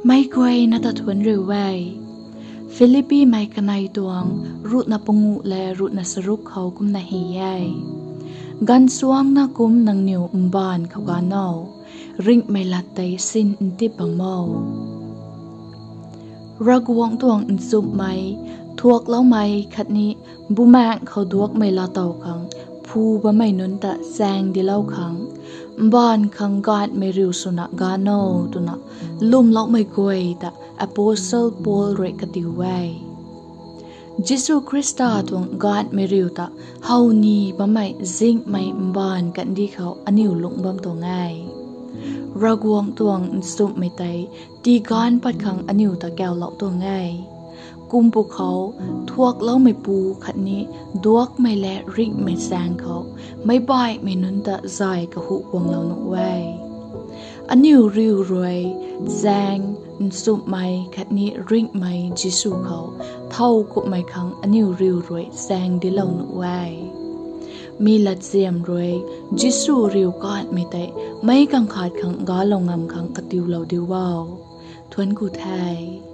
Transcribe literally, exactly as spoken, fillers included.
Meic guayna ta thuanc riu e. Philippimei kanei tuang ruhna panguh le ruhna charuk khou kumna hei e: Gaanvchuangna kum nangniw mbaanv khou ganv o, ringhmei lat tei sin ntip bam o. Ravguangc tuang nchumhmei, thuakloumei khatni bumaengh khou duakmei laatow khang phu bammei nunc ta chaeng dilou khang, mbaanv khang gaanhmei riu swna ganv o twna lwmloumei guay ta Apostle Paul rui katiu e. Jisu Khrista tuang gaanhmei riu ta how ni bammei zinghmei mbaanv kandih khou aniw lungc bam tuang e. Ravguangc tuang nchumhmei tei tiganv pat khang aniw ta kaulou tuang e. Kum pwkhou, thuakloumeipu khatni duakmei le ringhmei chaeng khou meic baihmei nunc ta zay kahu guanglou nuh e. Aniw riu rui chaeng, nchumhmei khatni ringhmei Jisu khou thow kumhmei khang aniw riu rui chaeng dilou nuh e. Mi latsiam rui Jisu riu gaanhmei tei meic kangkhat khang galou ngam khang katiulou diu o. Thuanc ku the.